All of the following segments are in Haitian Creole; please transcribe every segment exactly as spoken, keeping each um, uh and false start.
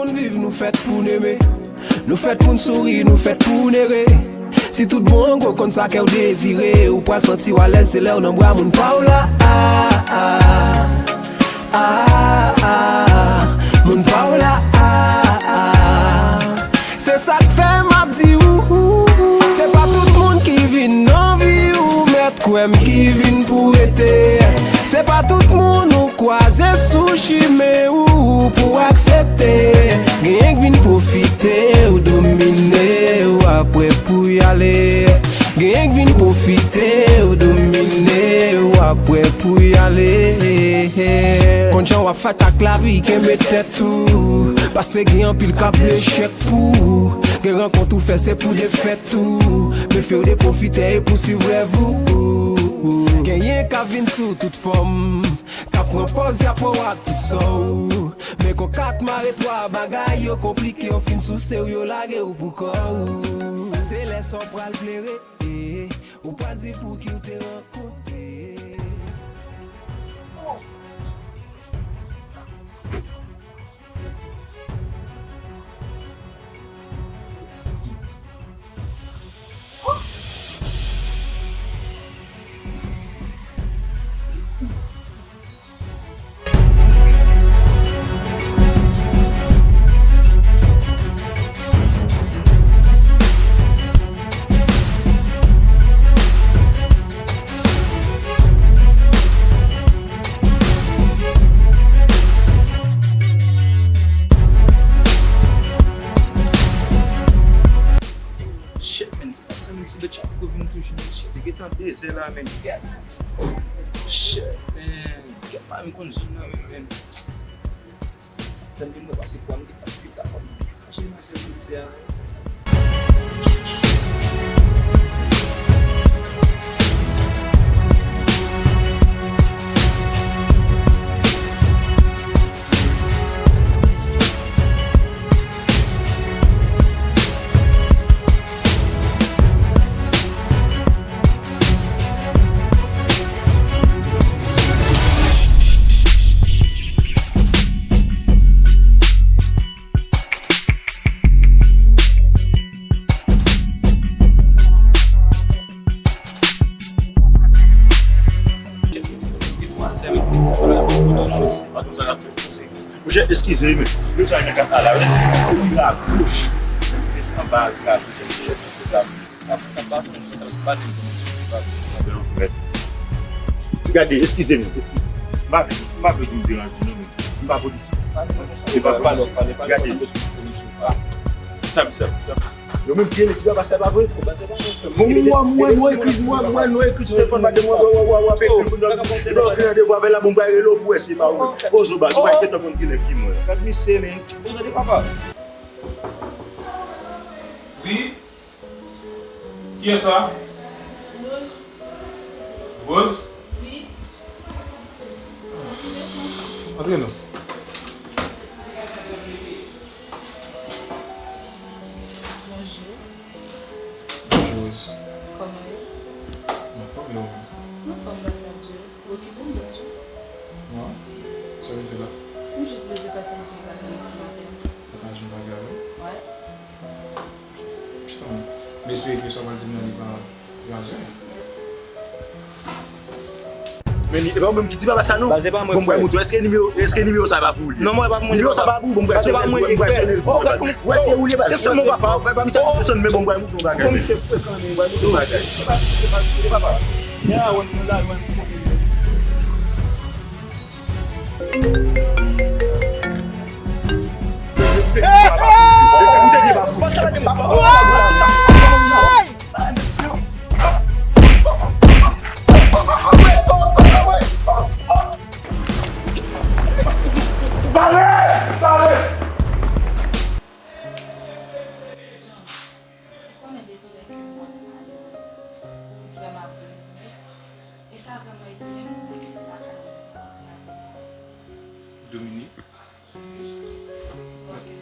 Moun viv, nou fèt pou n eme. Nou fèt pou n souri, nou fèt pou n ere. Si tout bon gwo konn sa kè w dezire, ou pral santi w alèz, se lè w nan bra moun pa w la. Ah, ah, ah, ah, moun pa w la. Ah, ah. Se sa k fè m ap di ou, se pa tout moun ki vin nan vi ou, mèt kwè m ki vin pou rete. Se pa tout moun ou kwaze sou chimen ou pou w aksepte. Genyen k vin pwofite w, domine w, apre pou y ale. Genyen k vin pwofite w, domine w, apre pou y ale. Konn jan w ap fèt ak lavi, kenbe tèt ou. Paske gen anpil k ap vle echèk pou ou. Gen rankont ou fè, se pou defèt ou. Mefe w de pwofitè e pousuiv rèv ou. Genyen k ap vin sou tout fòm, k ap pran pòz y ap wè w ak tout sa w. Men kon kat mare twa, bagay yo konplike, yo fin souse w, yo lage w pou kò w. Se lè sa w pral plere, ou pral di pou ki w te rankontre. Shit, man. Sa, men, si bitch ap revin toujou, men, shit, li gentan de zè la, men, gad. Shit, man. Gad, pa menm konn zòn nan, men, men. Tann vin mwen pase pou mwen, gentan vin la, fò m byen raje nan sèl jodi a, men. Monchè, eskize, men. Yo sa gen kat ala, wi. Kou vire agoch. Anba vire agoch, eskize, eskize, sa. Sa, sa pa bon, sa, sa pa bon. Mèsi. Gade, eskize, men, eskize. M pa, m pa vle di m deranje nou, men m pa polisye. E pa polisye. Gade. Sa, sa, sa. Yo menm byen, ti papa, sa pa vre. Bon, mwen, mwen, nou ekri, mwen, mwen, nou ekri sou telefòn, madanm, mwen, wè, wè, wè, wè, ekri pou nou. Epi w gen randevou avè l la, bon, m pral rele w pou wè si e pa ou menm. Poze w baz, ou pa gentan konn ki nèg ki mwen. Gad misye, men. Gade papa. Wi. Kiyès sa? Rose. Rose? Wi. Antre non. Bonjou. Bonjou, Rose. Kòman ye? M anfòm, e ou menm? M anfòm, gras a Dye. Ou okipe m, Bondye? Non. Sa w vin fè la? M jis bezwen pataje yon bagay avè w. Pataje yon bagay avè m? Wi. Chita menm. M espere ke sa w pral di m nan li pa raje. Mèsi. Men li, e pa ou menm ki di papa sa non. Baz, e pa mwen, frè. Bon, m pral montre w. Èske nimewo, èske nimewo sa pa pou ou li? Non, mwen, e pa pou mwen. Nimewo sa pa pou ou, bon, m pral sonn, m pral sonn li pou ou. Ou wè se ou li, baz. Se sèlman papa. Ou wè pa misye, se sèlman, men bon, m pral montre w bagay. Bon, misye frekan, men m pral montre w bagay. Se pa, se pa, se papa. Men a wè m nan lari, wè m. Ou konnen depi lè ke m ap pale, m vrèman ap renmen. E sa vrèman etone m pou mwen ke se pa ka yon fwa antre avè m. Dominique? Wi. Paske,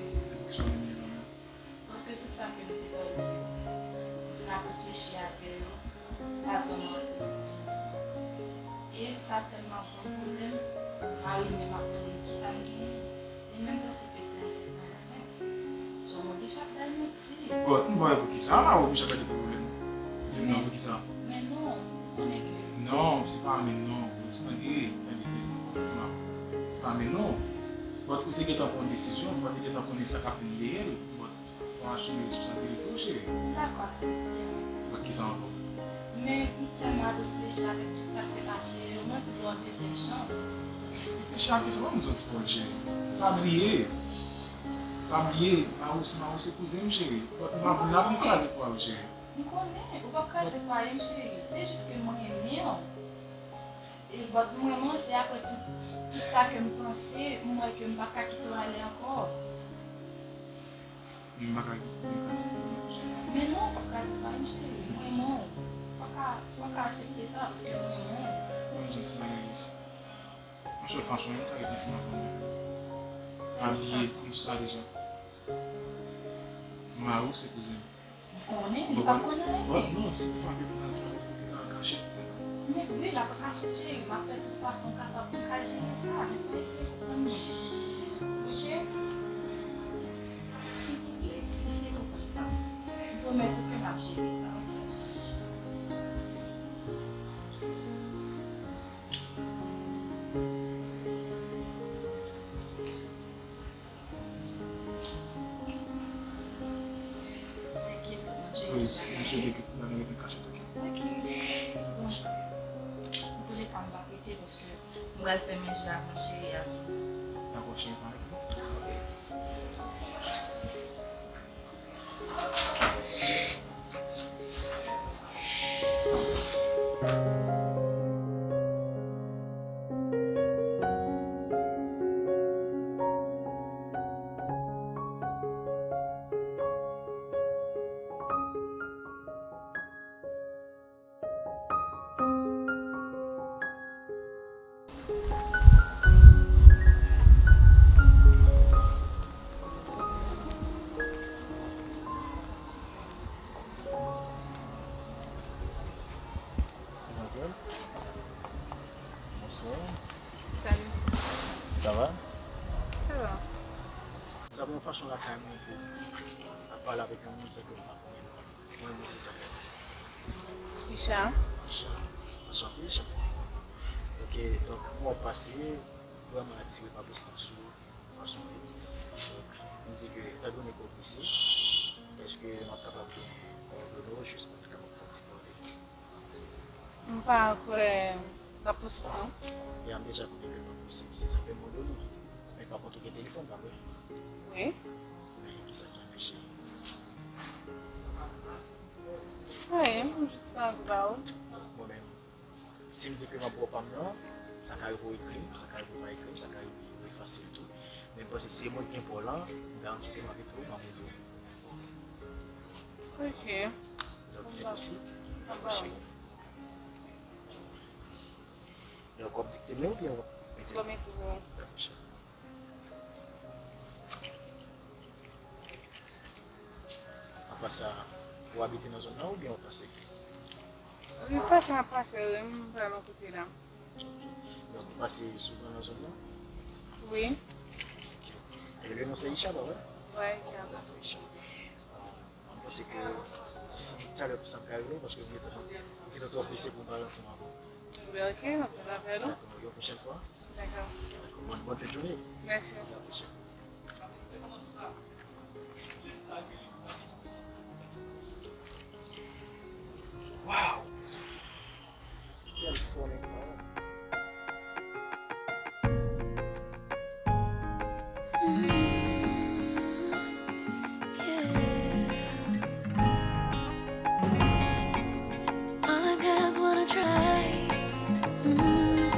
paske tout sa ke nou te pale yo, m fin ap reflechi avè yo, sa vrèman antre nan konsyans mwen. E sa tèlman pran pwoblèm, mari m menm ap mande m kisa m genyen. Li menm panse ke se yon sèt nan Chak fè l manti. Bon, m pa wè poukisa, m pa wè poukisa gade pwoblèm. Di m non poukisa. Men non, ou konnen ke. Non, se pa men non, Rose, tande, tande, tande, se pa, se pa men non. But ou te gentan pran yon desizyon, fò w te gentan konnen sa k ap vin dèyè l. But fò w asime responsablite w, cheri. M dakò ak sa w di a. But kisa ankò? Men m tèlman ap reflechi avèk tout sa k te pase yo, mwen vle ba w yon dezyèm chans. Reflechi ak kisa? Ban m di w yon ti pawòl, cheri. Pa bliye. Pa bliye, Maroc, Maroc se kouzen m, cheri. But m pa vin la pou m kraze fwaye w, cheri. M konnen, ou p ap kraze fwaye m, cheri. Se jis ke mwen renmen w. E, but m renmen w, se apre tout, tout sa ke m panse, m wè ke m pa ka kite w ale ankò. Men m pa ka kraze fwaye w, cheri. Men non, w p ap kraze fwaye m, cheri. M renmen w. Fò w ka, fò w ka aksepte sa, paske m renmen w. Ban m di w yon ti bagay, Rose. Yon sèl fason, wi, m ka ret ansanm avè w. Pa bliye, m di w sa deja. Mari w se kouzen m. M konnen, li p ap konn anyen. But non, si toutfwa ke m nan ti bagay, fò ke m ta an kachèt, konsa. Men wi, l ap an kachèt, cheri, m ap fè tout fason m kapab pou m ka jere sa, men fò eseye konprann mwen. Oke? Silvouplè, eseye konprann sa. M pwomèt ou ke m ap jere sa, oke? Enkyèt ou, m ap jere sa. Wi, m swete ke tout bagay rete an kachèt, oke? Oke. Bon. Antouleka, m p ap rete paske m pral fè manje avan cheri a vini. Dakò, cheri, pa rete. Demwazèl. Bonswa. Salut. Ça va? Ça va. Sa bon fason lakay mwen pou ap pale avèk yon moun san ke m pa konnen l. Mwen, mwen se sa. Isha. Isha. Anchante, Isha. Ok, donk, mwen pase, vrèman atire pa prestans ou, fason ou ye. Donk, m di ke, etandone ke w blese, èske m ap kapab gen kowòdone w, jis pou n kapab fè yon ti pale? M pa kwè l ap posib, non. Ya, m deja konnen ke l pa posib, se sa k fè m mande w li. Men pa kont ou gen telefòn, pa vre? Wi. Men kisa ki anpeche? Anyen, m jis pa anvi ba ou. Mwen menm, si m di ke m ap ba w pa m nan, sa ka rive w ekri m, sa ka rive w pa ekri m, sa ka rive w efase l tou. Men m panse si se mwen ki gen pa w lan, m garanti w ke m ap ekri w, m ap rele w. Ok. Donk, se posib. Mwen ba ou. Donk, w ap dikte m li oubyen w ap mete l? Mwen mete l. Dakò, cheri. Apa sa, ou abite nan zòn nan oubyen ou pase? Wi, pase, m ap pase, wi, m vrèman kote la. Donk, ou pase souvan nan zòn nan? Wi. Ok. E le non se Isha, pa vre? Wi, Isha. Dakò, Isha. Mwen panse ke si talè sa m ka rele w, paske m gentan, m gentan twò prese pou m pale ansanm avè w. Ben, ok, m ap tann apèl ou. Dakò, yon pwochèn fwa. Dakò. Dakò, bòn, bòn fen jounen. Mèsi. Dakò, cheri. Wow! Kèl fò nèg la. All the girls wanna try, mm,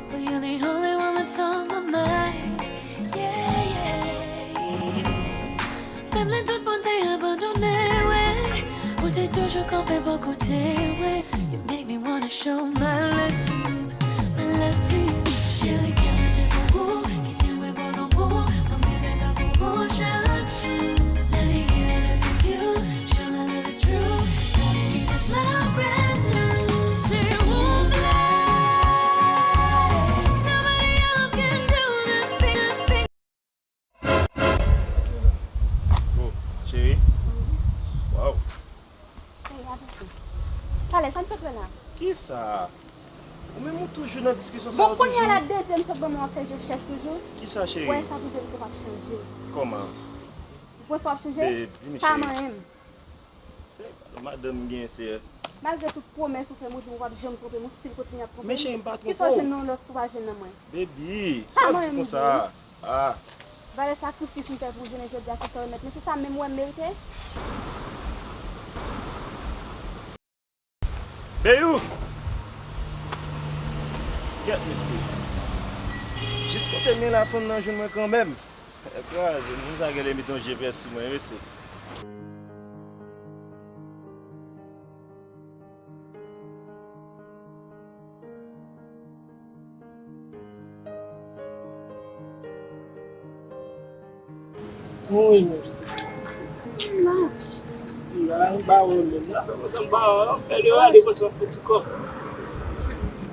but you're the only one that's on my mind. Yeah, yeah. Menm lè tout moun te abandone, wè, ou te toujou kanpe bò kote, wè. You make me wanna show my love to you, my love to you. Cheri, kè mwen se pou ou, kite mwen pran lanmou, ban mwen plezi pou ou chak jou. Let me give it up to you, show my love is true. Gotta keep this love brand new. Se ou m vle. Nobody else can do the thing, the thing. Kisa? Ou menm ou toujou nan diskisyon sa yo toujou. Bon, kounye a la dezyèm sòt ban mwen w ap fè je chèch toujou. Kisa, cheri? Wè sa pwouve m ke w p ap chanje. Kòman? Ou panse w ap chanje? Babe, vini, cheri. Pa manyen m. Se gade madanm m gen, se. Malgre tout pwomès ou fè m, ou di m ou p ap janm twonpe m, ou still kontinye ap twonpe m. Men cheri, m pa twonpe w. Kisa w jwenn nan yon lòt, ou pa jwenn nan mwen? Baby, sa w di konsa? Ah. Valè sakrifis m fè pou w jounen jodi a, se sa w remèt mwen, se sa menm ou wè m merite? Beyou! Kèt mesye. Jis kote m ye la, fanm nan jwenn mwen kanmenm. Kraze, moun sa genlè met yon G P S sou mwen, mesye. Wi, non. Match. Wi, ala nou ba wè menm. Nan fè kontan ba wè, fè lè ale konsa fè ti kòb.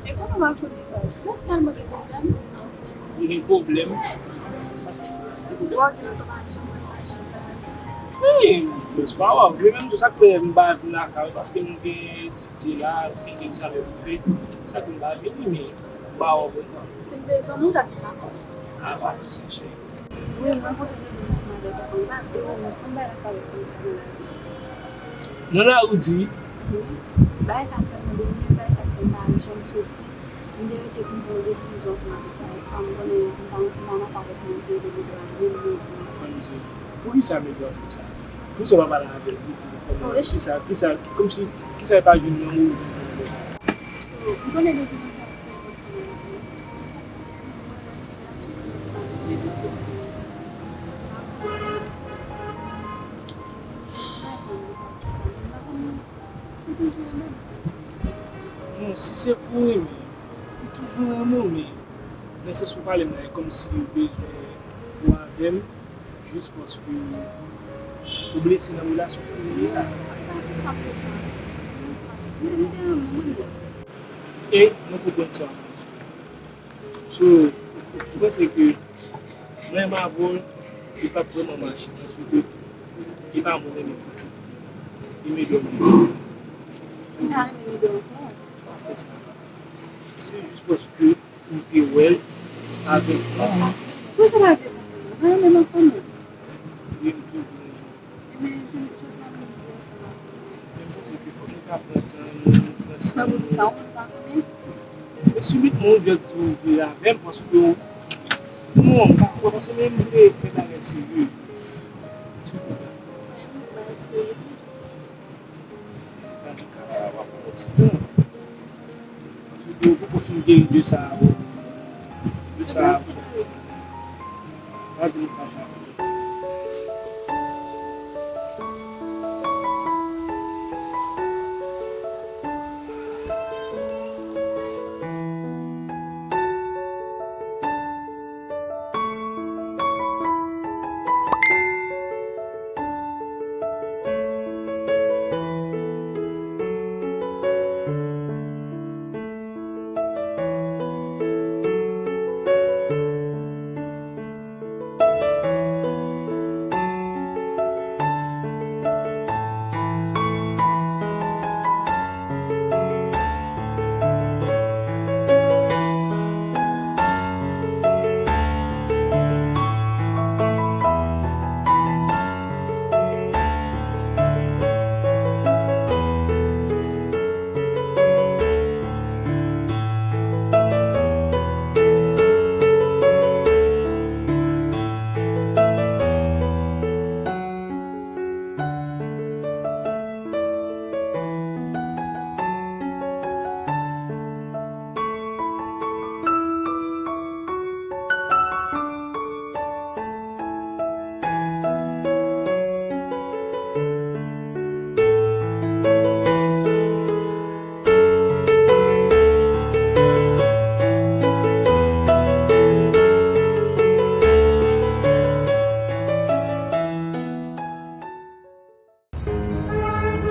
E kòman w a konnen baz? Mwen tèlman gen pwoblèm, anfen. Ou gen pwoblèm? Sa fè sa. Ou wè gen otomatik mwen mache. Wi, baz, pa wè. Vle menm tou sa k fè m pa vin lakay ou, paske m gen etidye la, m gen kèk travay pou fè. Sa k fè m pa vini, men ba wè pou mwen. Si m te zanmi w, w t ap vin lakay mwen. A, pa fè sa, cheri. Wi, m rankontre de romans mwen avèk yon fanm. M pa de romans, non, bay la fè avèk fanm sa nan lavi. Nan lari w di? Wi. Bagay sa tèlman domine m, bagay sa fè m pa janm soti. M te rete pou m pran yon desizyon ansanm avèk bagay sa. M konnen m pa, m pa nan pa avèk moun m te rete pou m pran menm non. Poukisa medya w fè sa? Poukisa w pa pale avè l pou di l kòman, kisa, kisa, kòmsi, kisa l pa jwenn nan ou, ou jwenn nan lè? M konnen depi lontan w ap koze ansanm avèk mwen. Mwen, relasyon kòmanse avèk mwen, se fini. M pa konnen. M pa konn li pa pou sa, men m pa konnen si w toujou renmen m. Non, si se pou renmen, m toujou renmen w, men nan sans ou pale m la, e kòmsi ou bezwen ou avè m. Jis paske ou blese nan relasyon ke ou ye a. E mwen konprann sa w ap di. So, ou panse ke mwen m avè w, li p ap vrèman mache, paske e pa mwen renmen pou tout. E medò m renmen. Pa fè sa. Se jis paske ou te wè l avèk mwen. Tou sa pa vle mwen, mwen renmen m anpil. Wi, m toujou renmen w. Ebyen, jodi a, m vle ansanm avè w. Men m panse ke fòk nou ta pran tan nou, pran san nou. Sa ou pa konnen? E sibitman, ou just di w vle avè m, paske w, non, m pa kwè, paske mwen, m vle fè bagay serye. Silvouplè. Mwen, m vle bagay serye. Tandika sa va pran yon ti tan. Paske ou poko fin geri de sa a, de sa a. Pa di m fache avè w.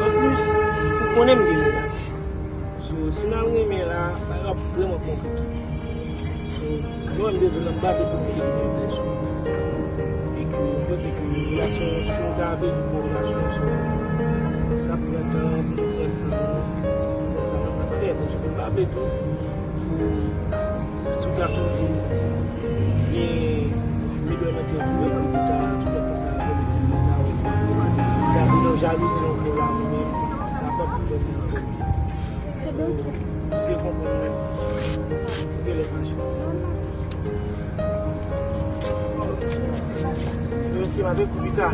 Anplis, ou konnen m gen mennaj. So, si n al renmen la, bagay la ap vrèman konplike. So, jan m te di w la, m pa vle pwofite de feblès ou. E ke m panse ke relasyon, si nou ta bezwen fè yon relasyon, so, sa ap pran tan pou nou pran san nou. Sa nou ka fè, paske m pa vle tou, si w ta toujou gen medòy nan tèt ou, epi ou ta toujou konsa avè l, epi ou ta, ou ta vin nan jalouzi ankò la, ou menm, sa p ap fè byen fò. Misye konprann mwen. Ou genlè fache. Yo, se m avèk ou pita.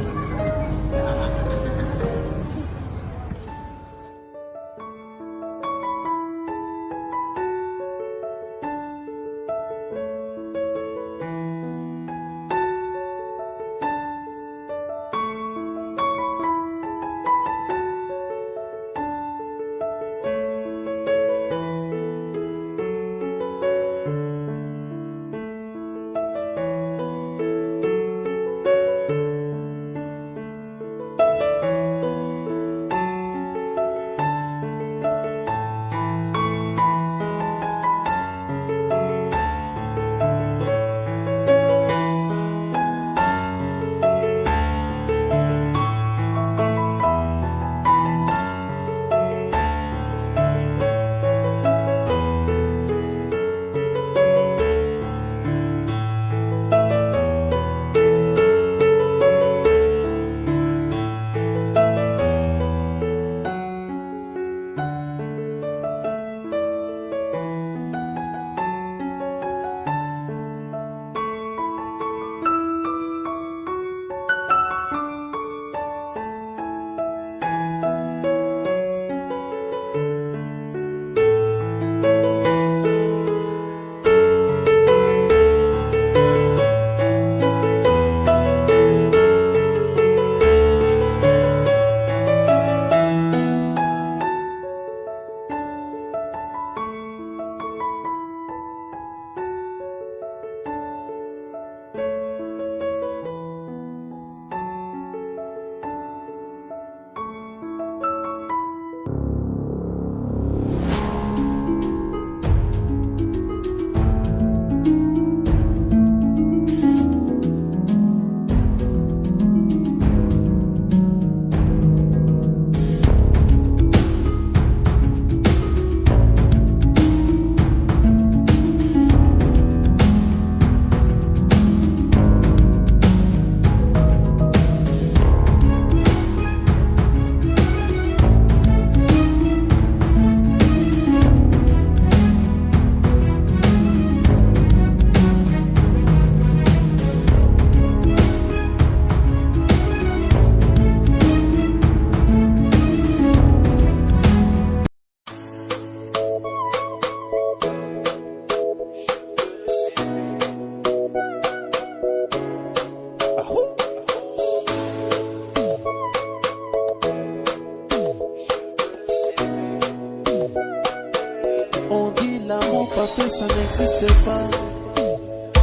On dit l'amour parfait, ça n'existe pas.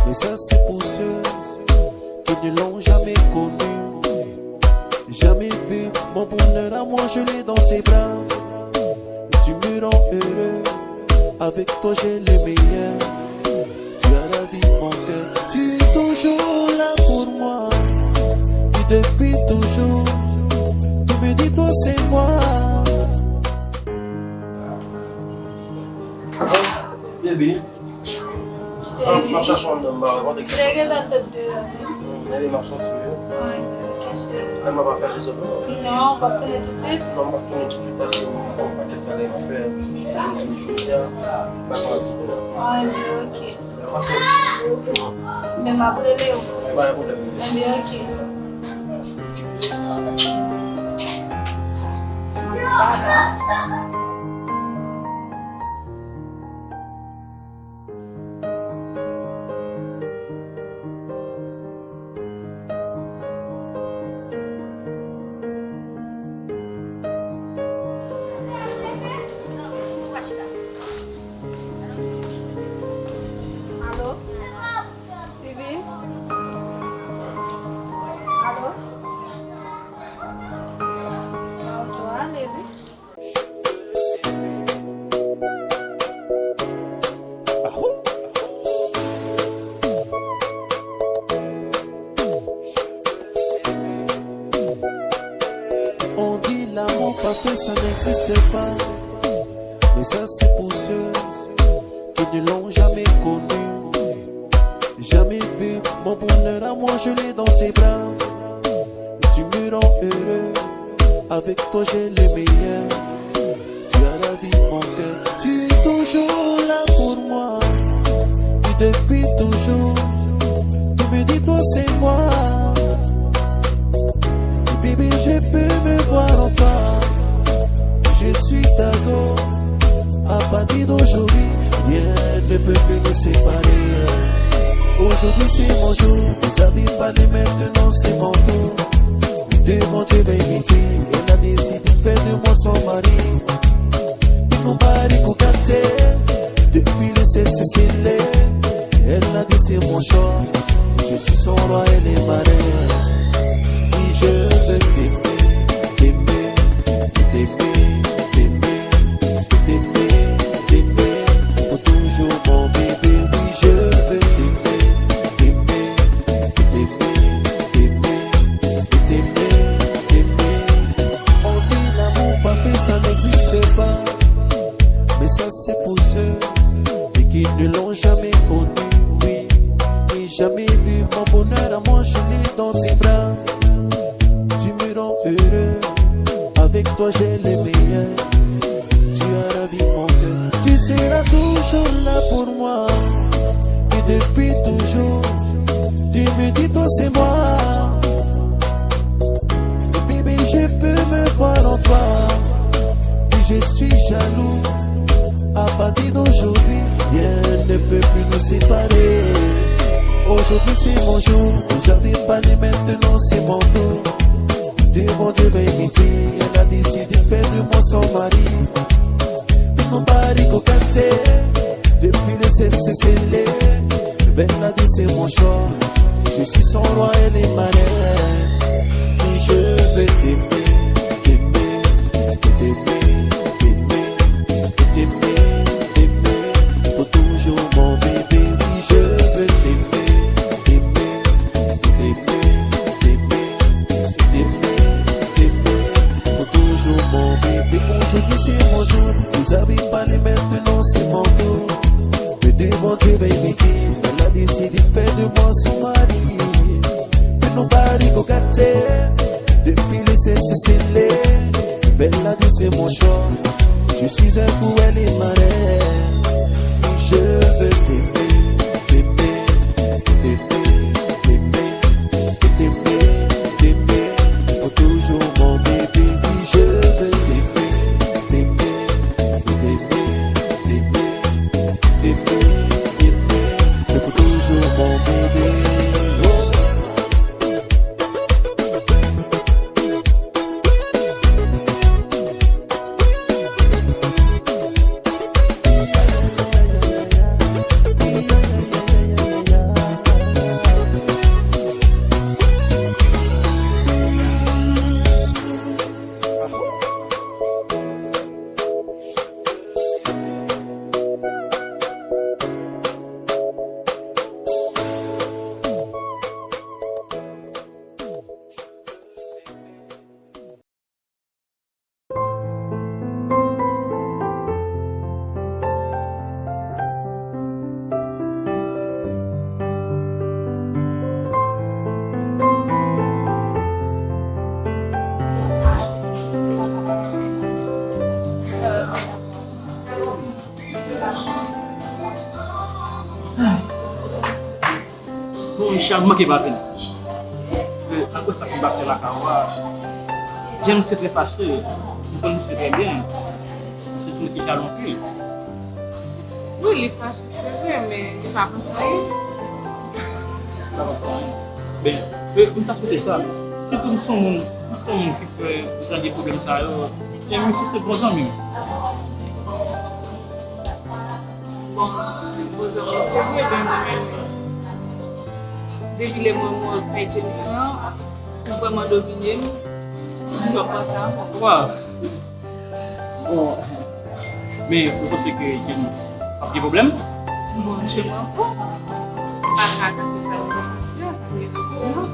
Mais ça, c'est pour ceux qui ne l'ont jamais connu, jamais vu. Mon bonheur à moi, je l'ai dans tes bras. Tu me rends heureux. Avec toi, j'ai le meilleur. Tu as ravi mon cœur. Tu es toujours là pour moi. Tu depuis toujours. Tu me dis, toi, c'est moi. Baby. Ah, m ap chache yon nonm, ba, kote ki... Lè gen la sèt de la. Hmm, baby, m ap soti, wi. Wi, ok, cheri. Lè m ap fè dezòd, non? Non, w ap tounen toutswit? Non, m ap tounen toutswit paske m gen yon pakèt bagay m ap fè jodi, jodi a. M pa ka di non. Wi, ok. Lè m ap soti. Men m ap rele w. Pa gen pwoblèm. Enben, ok. Alo? Sibi? Alo? Bonjou, ale wi. On dit l'amour parfait, ça n'existe pas. Mais ça, c'est pour ceux qui ne l'ont jamais connu, jamais vu. Mon bonheur à moi, je l'ai dans tes bras. Tu me rends heureux. Avec toi, j'ai le meilleur. Tu as ravi mon cœur. Tu es toujours là pour moi. Et depuis toujours, tu me dis, toi, c'est moi. Bébé, je peux me voir en toi. Je suis ta go. À partir d'aujourd'hui, rien ne peut plus nous séparer. Aujourd'hui, c'est mon jour. Vous avez parlé, maintenant, c'est mon tour. Devant Dieu, ben, il dit, elle a décidé de faire de moi son mari. Pou nou mari kou gate, depi le sèz se sele. Elle a dit, c'est mon choix. Je suis son roi, elle est ma reine. Oui, je veux t'aimer, t'aimer, t'aimer, t'aimer, t'aimer, t'aimer, pour toujours, mon bébé. Oui, je veux t'aimer, t'aimer, t'aimer, t'aimer, t'aimer, t'aimer. On dit l'amour parfait, ça n'existe pas. Mais ça, c'est pour ceux et qui ne l'ont jamais connu, oui, ni jamais vu. Mon bonheur à moi, je l'ai dans tes bras. Tu me rends heureux, avec toi, j'ai le meilleur. Tu as ravi mon cœur. Tu seras toujours là pour moi. Et depuis toujours, tu me dis, toi, c'est moi. Bébé, je peux me voir en toi. Je suis jaloux. À partir d'aujourd'hui, rien ne peut plus nous séparer. Aujourd'hui, c'est mon jour. Vous avez parlé, maintenant, c'est mon tour. Devant Dieu, ben, il dit, elle a décidé de faire de moi son mari. Pou nou mari kou gate, depi le sèz se sele. Bella dit, c'est mon choix. Je suis son roi, elle est ma reine. Et je veux t'aimer, t'aimer, t'aimer, t'aimer, t'aimer, t'aimer, pour toujours, mon bébé. Oui, je veux t'aimer, t'aimer, t'aimer, t'aimer, t'aimer, t'aimer, pour toujours, mon bébé. Aujourd'hui, c'est mon jour. Vous avez parlé, maintenant, c'est mon tour. Mais devant Dieu, ben, il dit, elle a décidé de faire de moi son mari. Pou nou mari kou gate, depi le sèz se sele. Bella dit, c'est mon choix. Je suis un fou, elle est ma reine. Je veux t'aimer, t'aimer, t'aimer, t'aimer, t'aimer, t'aimer, pour toujours, mon bébé. Oui, je veux t'aimer, t'aimer, t'aimer, t'aimer, t'aimer, t'aimer, et pour toujours, mon bébé. Oh. Bon, Richard, m manke pa vin. E, apre sa ki pase lakay ou a, James te trè fache. M konn misye trè byen. Misye se yon nèg ki jalou anpil. Wi, li fache, se vre, men li pa panse anyen. Li pa panse anyen. Ben, e, m ta swete sa. Sitou m se yon moun, m se yon moun ki fè jan de pwoblèm sa yo. E misye se bon zanmi m. Bon, bon zanmi, se vre, ben, mwen menm, depi lè mwen wè w ak James lan, ou vrèman domine m, m p ap panse a mò. Wa. Bon, men ou panse ke James ap gen pwoblèm? Bon, je m'en fous. Pa ka tankou sa, mwen santi a, sa vle di non.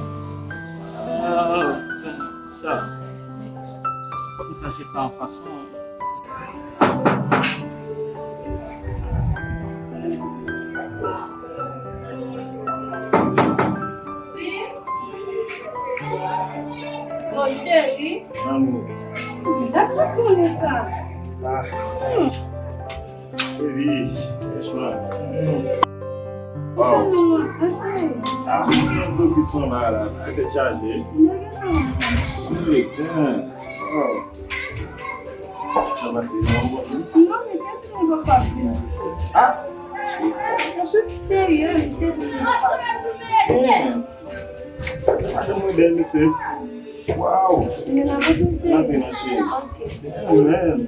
Ah, bon, sa, fòk nou chanje sa an fason. Oh, cheri. Lanmou. Dat mwen konnen sa. Ah. Baby, franchman. Wow. Tèlman lontan, cheri. Ah, mwen gen gwo kison la, la. Tèt chaje. Mwen gen sa. Mwen gen. Wow. Sa pase non, bon. Non, men se ti moun papa vin. Ah, cheri, sa, sa, sa. Serye, se ti moun papa vin. Damn. Madanm mwen bèl, mesye. Wow. Men n ap rete, cheri. N ap vin, cheri. Ok. Damn, man.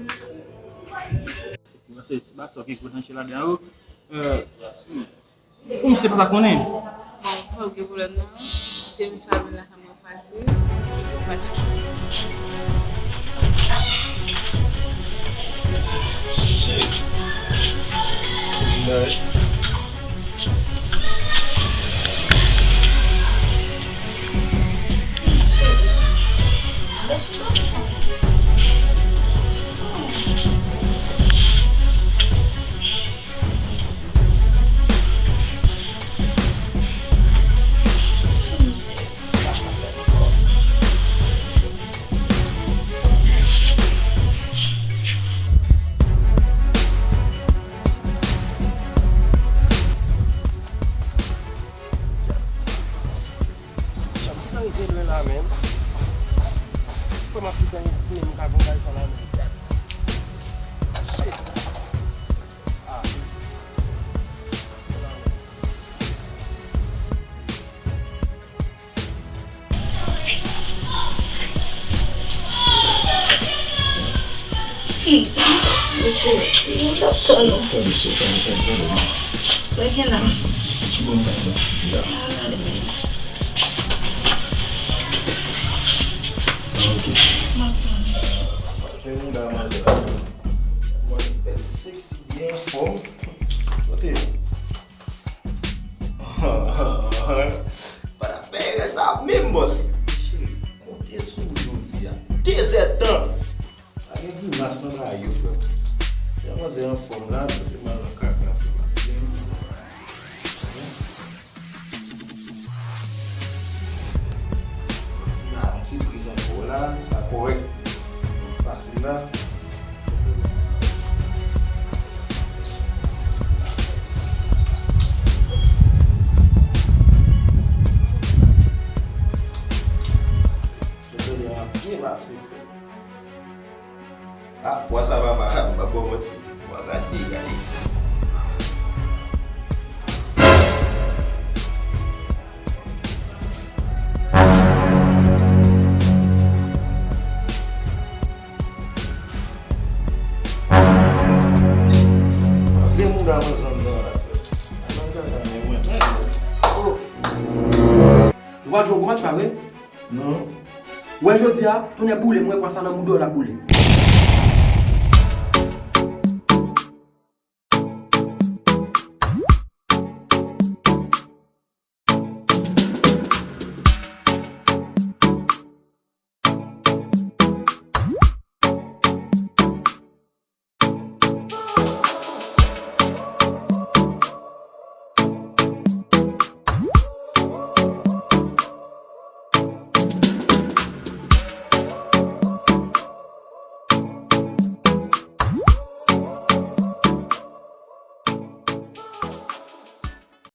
Se pa sa ki pral rantre ladan yo. Euh, Ou misye pa ta konnen? Bon, pa gen pwoblèm non. James pa vin lakay mwen fasil. Fasil. Shit. Janm ki nan rive lwen la menm. Kòman ki nan rive menm ka gon bagay sa la menm. Shit. Ah. Mesye, nou t ap tann ou. Sa gen la? M ap tann ou. Bèl, sexy, byen anfòm. Kote? Pa t ap fè erè sa menm, bòs. Cheri, konte sou ou jodi a. Dezèdtan. Pa gen grimas nan bagay yo, frè. Lè manzè anfòm la, se mal nan kaka, frè. Yon ti priz ankò la, sa kòrèk. Pase la. Yo tande an byen pase, frè. Ah, pwa sa papa, m p ap ba w manti. Pwa sa te gade. Gen moun nan zòn nan la. Nan zòn nan, men mwen, men mwen. Oh. Ou pa jwe yon match, pa vre? Non. Wè jodi a, tonnè boule m, wè pwa sa nan bouda w l ap boule.